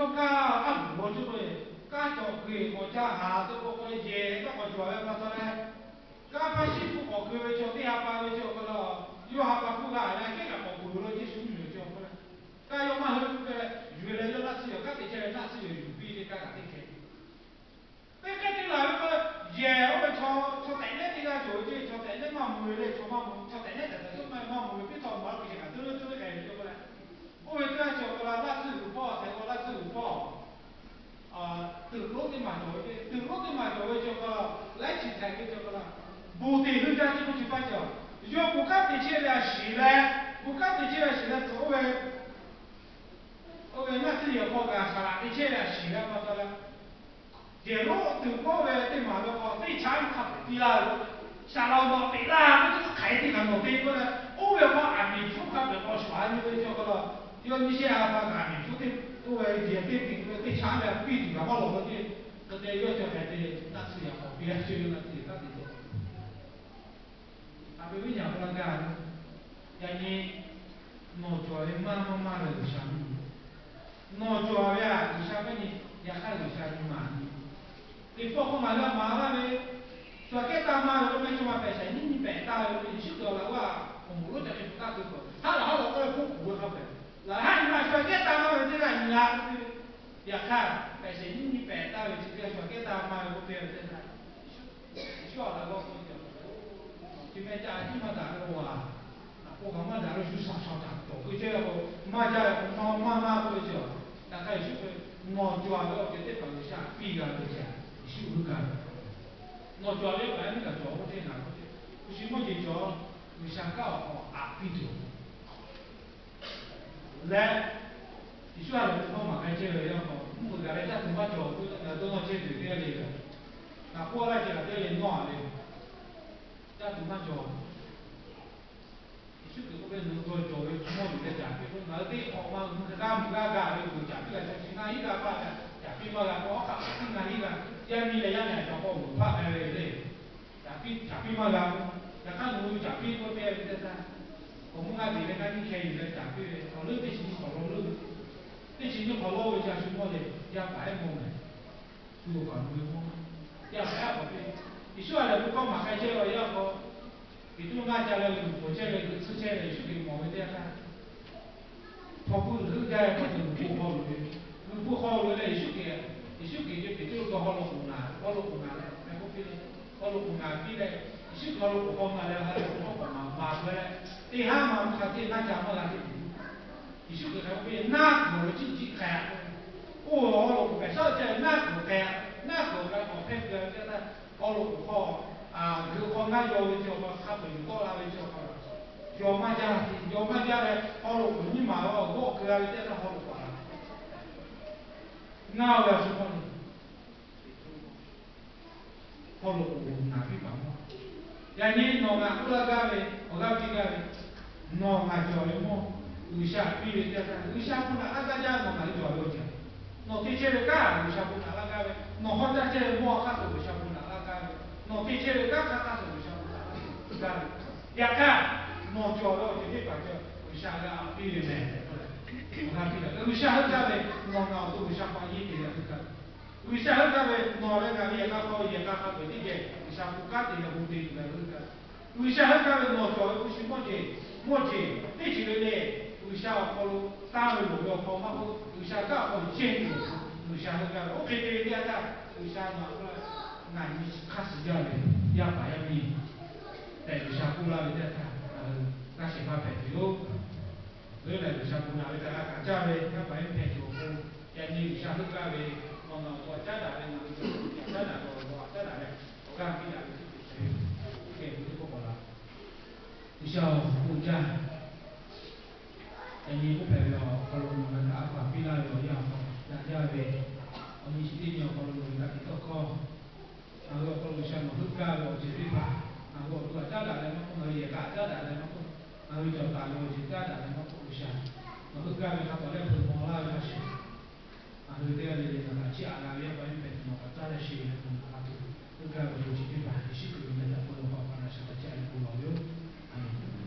Yawˇ kaˇ aˉ bvuhˬ g'aw cawˇ ve, kanˉ cawˬ kuiˬ k'awꞈ ca haˍ te k'o k'o leh yehˬ kaꞈ k'awꞈ cawˬ ve pa taw leh, kanˉ hpaˇ shiˉ hpu k'awꞈ keu ve chaw teˇ ha pa ve chaw k'o la, yawˇ ha pa hpu g'a leh kehˉ kaꞈ k'awꞈ peuˬ lo Yeˍsuˆ miˬ cawˬ k'o leh, kanˉ yawˇ maˇ hui k'oˆ ve leh yuˬ leh yawˇ naˆ tsuhˇ yoˬ, kanˉ te chehˇ ve naˆ tsuhˇ yoˬ yuˬ piˇ ve kanˉ kaꞈ teˇ hkeh. Teˇ hkeh te laˬ ve k'o, yehˬ oˇ ve chaw, chaw tehꞈ nehˉ teˇ g'aˇ cawˬ ve ceˇ, chaw tehꞈ nehˉ maˇ mvuh ve le, chaw maˇ mvuh, chaw tehꞈ nehˉ tehꞈ tehꞈ teˇ maˇ maˇ mvuh ve piˇ htawˇ maˍ laˇ hk'e ce kaꞈ teˇ leuˉ teˇ leuˉ k'ai ve k'o leh, oˇ ve teˇ g'aˇ cawˬ k'o la, naˆ tsuhˇ g'uiˬ hpawˇ tehꞈ k'o naˆ tsuhˇ g'uiˬ hpawˇ tuꞈ lonˉ teˇ maˬ cawˬ ve ceˇ, tuꞈ lonˉ teˇ maˬ cawˬ ve cawˬ k'o la, laiˉ chi htaiˍ ve cawˬ k'o la, bon teꞈ hui jaˇ ceˇ k'oˆ chi paˇ cawˬ. Yawˇ bon kanˉ te chehˇ ve a shiˍ leh, bon kanˉ te chehˇ ve a shiˍ leh tcuh oˇ ve, oˇ ve naˆ tsuhˇ yehˬ hk'aw kaꞈ saˍ laꞈ te chehˇ ve a shiˍ leh pa taw leh, yehˬ lonˉ tuꞈ lonˉ ve teˇ maˬ ve k'o teˇ chaˉ hk'a peu-eˬ piˇ laˇ ve, saˍ laꞈ nawˬ peꞈ laˇ k'oˆ teˇ hk'aˬ hk'e te kaꞈ nawˬ te k'oˆ leh, oˇ ve k'o aˬ miˍ hpfuhˇ hk'a peu-eˬ k'awꞈ shuˍ a nyi ve cawˬ k'o la, yawˇ nyi shehˆ ha pa kaꞈ aˬ miˍ hpfuhˇ teˇ oˇ ve yehˬ teˇ piˇ tuˬ ve teˇ chaˉ ve piˇ tuˬ kaꞈ maˇ lawˬ ve ceˇ. Hk'e te yawˇ cawˬ hk'e te naˆ tsuhˇ yehˬ k'awꞈ piˇ a ce ve naˆ tsuhˇ yehˬ kanˉ te cawˬ. A ve viˉ nyi awˬ hk'aw la gaˇ ve, yaꞈ nyi nawˬ cawˬ ve maˇ maˇ maˇ ve G'uiˬsha mvuhˇ, nawˬ cawˬ ve a G'uiˬsha mehˆ nyi, yaꞈ hk'aˇ G'uiˬsha nyi maˍ nyi. Teˇ pawˆ k'o maˍ g'a maˍ laˇ ve, shu aꞈ kehˉ taˇ maˇ ve k'oˆ mehˆ cawˇ ma pehꞈ shaiˍ nyiˉ nyi pehꞈ taˇ ve k'o, Yeˍsuˆ Hkriꞈ awˬ laꞈ g'awˇ a awˬ moˍ lonˉ ca hk'e hpu taˇ keu peuˬ. Haˉ laˬ haˉ law k'oˆ ve hk'oˆ kuˬ ve hk'a pehꞈ laˬ haˉ nyi ma shu aꞈ kehˉ taˇ maˇ ve teˇ g'aˇ nyi g'a k'oˆ ve, yaꞈ hk'aˇ pehꞈ shaiˍ nyiˉ nyi pehꞈ taˇ ve chi teˇ g'aˇ shu aꞈ kehˉ taˇ maˇ ve k'oˆ te ve teˇ g'aˇ Yeˍsuˆ awˬ laꞈ g'awˇ k'oˆ ve, chi meh ca a ciˉ maˇ daꞈ ve a, naꞈ k'oˆ kaꞈ maˇ daꞈ ve shu shaˍ shaˍ taˍ cawˬ keu chehˇ ve k'o, maˇ jaˇ ve k'o maˇ maˇ maˇ k'oˆ ve chi a. Yaꞈ hk'aˇ Yeˍsuˆ k'o, nawˬ cawˬ ve awˬ ceuˬ teˇ hpaˍ G'uiˬsha piˇ g'a ve chi a, Yeˍsuˆ heuˆ gaˇ ve. Nawˬ cawˬ ve yaˇ paˍ yaˇ miˇ kaꞈ cawˬ k'oˆ chehˇ ngaˬ k'oˆ chehˇ, hk'u shi mawˇ jeˬ cawˬ, G'uiˬsha kanˉ awˬ hk'aw aꞈ piˇ tuˬ leh, Yeˍsuˆ a lehˬ ve hkawˇ maˍ k'ai chehˇ ve yaˇ hk'aw mvuhˇ g'uiˬ gaˬ leh caˇ tuˬ maˇ cawˬ k'oˆ ve, dawˇ nawˇ chehˇ tuˬ teˇ g'aˇ le g'a. Ngaˬ k'oˆ laˇ ceh kaꞈ teˇ g'aˇ le nawˇ a le. Caˇ tuˬ maˇ cawˬ. Yeˍsuˆ Hkriꞈ k'oˆ ve, nawˬ hui cawˬ ve chi mawˇ jeˬ leh caˍ piˇ k'o, ngaˬ hui teˇ hk'awꞈ ma hui hk'e g'aˇ mvuh g'aˇ gaˬ ve g'uiˬ caˍ piˇ g'a chaw chi ngaˬ hiˉ g'a paˇ leh caˍ piˇ maˇ g'a k'o, awˉ hk'aˆ hk'aˆ tiˉ ngaˬ hiˉ g'a. Yaˇ miˇ leh yaˇ nehˬ cawˬ k'o, meuꞈ hpaˆ k'ai ve le. Caˍ piˇ caˍ piˇ maˇ g'a k'o, yaꞈ hk'aˇ nawˬ hui caˍ piˇ k'oˆ ve teˇ g'aˇ ve teˇ g'aˇ, awˬ mvuhˇ g'aˇ teꞈ leh kaˇ nyiˇ hkeh yuˬ leh caˍ piˇ ve awˬ leuˉ teˇ chi nyi hk'awꞈ law leuˉ, teˇ chi nyi hk'awꞈ lawˇ ve chi a shu mawˇ leh, yaˇ paˍ ehˉ mawˇ mehˍ. Shu awˬ paˍ mawˇ ve mawˇ, yaˇ paˍ ehˉ k'awꞈ piˇ. Yeˍsuˆ a lehˬ ve hkawˇ maˍ k'ai chehˇ ve yaˇ hk'aw, Peˍtruˆ maˇ ca leh g'uiˬ pfuhˍ chehˇ ve, g'uiˬ tsuhˇ chehˇ ve Yeˍsuˆ Hkriꞈ mawˬ ve teˇ g'aˇ htaˇ, hpaw hkuˇ heuˆ gaˇ ve hk'a shuˍ g'uiˬ pfuhˇ hk'aw loꞈ ve, g'uiˬ pfuhˇ hk'aw loꞈ leh Yeˍsuˆ Hkriꞈ, Yeˍsuˆ Hkriꞈ ve Peˍtruˆ k'o haw loꞈ k'oˍ naˍ, haw loꞈ k'oˍ naˍ leh hk'e k'oˆ piˇ le, haw loꞈ k'oˍ naˍ piˇ leh, Yeˍsuˆ Hkriꞈ haw loꞈ k'oˍ hk'aw naˍ leh ha lehˬ k'oˍ hk'aw k'awꞈ maˍ maˍ ve leh, teˇ haˉ ma hk'a te naˇ ca maˇ g'a teˇ tuˬ. Yeˍsuˆ Hkriꞈ hk'e k'oˆ piˇ, naˇ kuiˬ awˬ lo ciˇ ciˇ hk'a oˇ haw loꞈ k'oˍ pehꞈ shaˉ ceh naˇ kuiˬ hk'a, naˇ kuiˬ hk'a k'awꞈ hpehˇ keu ve teˇ g'aˇ htaˇ, haw loꞈ k'oˍ hk'aw g'uiˬ hk'aw ngaˇ yaw ve chi awˬ hk'aw hk'a peu-eˬ yuˬ tawˆ la ve chi awˬ hk'aw, yaw maˇ jaˇ, yaw maˇ jaˇ leh haw loꞈ k'oˍ nyiˇ maˬ g'awˇ keu g'a ve teˇ g'aˇ htaˇ haw loꞈ k'oˍ a ngaˇ ve a shu hk'aw le. Haw loꞈ k'oˍ naˍ piˇ paˍ mawˇ. Yaꞈ nyi nawˬ ngaˬ k'oˆ laˇ gaˇ ve, awˬ g'aˇ piˇ gaˇ ve, nawˬ ngaˬ cawˬ ve mawˇ, G'uiˬsha piˇ ve teˇ g'aˇ htaˇ, G'uiˬsha hpu naꞈ laˇ gaˇ jaˇ nawˬ ngaˬ hui cawˬ ve awˬ ceuˬ. Nawˬ te chehˇ ve kanˉ G'uiˬsha hpu naꞈ laˇ gaˇ ve, nawˬ haw caˇ chehˇ ve mawˇ hk'aˇ suh G'uiˬsha hpu naꞈ laˇ gaˇ ve, nawˬ te chehˇ ve kanˉ hk'aˇ suh G'uiˬsha hpu naꞈ laˇ gaˇ ve. Yaꞈ hk'aˇ, nawˬ cawˬ ve awˬ ceuˬ teˇ hpaˍ cawˬ G'uiˬsha g'a piˇ ve mehˍ tehꞈ k'oˆ leh, awˬ g'aˇ piˇ leh, G'uiˬsha heuˆ gaˇ ve nawˬ ngaˬ awˬ to G'uiˬsha hpaꞈ yeˇ te leh heuˆ gaˇ ve. G'uiˬsha heuˆ gaˇ ve nawˬ leh ngaˬ ve yehˬ k'a hk'aw yehˬ k'a hk'a peu-eˬ teˇ geh G'uiˬsha hpu kanˉ te leh bon te tuˬ leh heuˆ gaˇ. G'uiˬsha heuˆ gaˇ ve nawˬ cawˬ ve hpu shi mawˇ jeˬ, mawˇ jeˬ teˇ ceuˬ le le, G'uiˬsha awˬ hk'aw lo tanˇ ve loˍ ve awˬ hk'aw maˇ k'oˆ, G'uiˬsha kanˉ awˬ hk'aw jehˇ ve awˬ hk'aw G'uiˬsha heuˆ gaˇ ve. Oˇ hk'e te ve teˇ g'aˇ htaˇ G'uiˬsha nawˬ k'oˆ laˇ, ngaˬ nyi hk'aˇ suh jaˇ ve yaˇ paˍ yaˇ miˇ tehꞈ G'uiˬsha k'oˆ laˇ ve teˇ g'aˇ htaˇ, ngaˬ hui g'a shehˍ hpaˇ hpehꞈ tuˬ yoˬ. Leuˉ lehˬ G'uiˬsha hpu naꞈ ve htaꞈ g'a hkanˍ caˇ ve yaˇ paˍ yaˇ miˇ hpehꞈ tuˬ awˬ pon, yaꞈ nyi G'uiˬsha heuˆ gaˇ ve, nawˬ ngaˬ awˬ to aꞈ caˉ daꞈ leh ngaˬ hui cawˬ ve aꞈ caˉ daꞈ ve awˬ lawn aꞈ caˉ daꞈ leh, awˬ g'aˇ piˇ daꞈ ve teˇ ceuˬ hpehꞈ ve, oˇ hk'e ve teˇ k'oˆ k'awꞈ la. G'uiˬsha awˬ bon jaˇ. Yaꞈ nyi k'oˆ hpehꞈ ve awˬ hk'aw lo nawˬ leh kaꞈ a hkaw-anˬ piˇ laˇ ve awˬ yanˇ awˬ hk'aw daꞈ jaˇ ve, awˬ nyi chi teˇ nyi awˬ hk'aw lo nawˬ ve ka tiꞈ tawˇ hkawˇ, ngaˬ hui awˬ hk'aw lo G'uiˬsha nawˬ heuˆ gaˇ ve awˬ ceuˬ teˇ hpaˍ, ngaˬ hui awˬ to aꞈ caˉ daꞈ leh maˇ k'oˆ, ngaˬ hui yehˬ k'a aꞈ caˉ daꞈ leh maˇ k'oˆ, ngaˬ hui cawˬ taˍ ve awˬ ceuˬ caˉ daꞈ leh maˇ k'oˆ, G'uiˬsha nawˬ heuˆ gaˇ ve hk'a tawˍ lehˆ hpeuꞈ maw laˇ ve hk'a shuˍ, ngaˬ hui teˇ g'aˇ le le ngaˬ htaꞈ chiˇ aꞈ g'a ve yaˇ paˍ yaˇ miˇ hpehꞈ tuˬ nawˬ kaꞈ caˉ leh sheˍ leh nawˬ hk'a tuˬ heuˆ gaˇ ve awˬ ceuˬ chi teˇ hpaˍ Yeˍsuˆ Hkriꞈ ve meh htaꞈ k'oˆ ve awˬ hk'aw hk'a na shaˍ taꞈ caˇ leh k'oˆ laˇ ve yoˬ. A menˍ.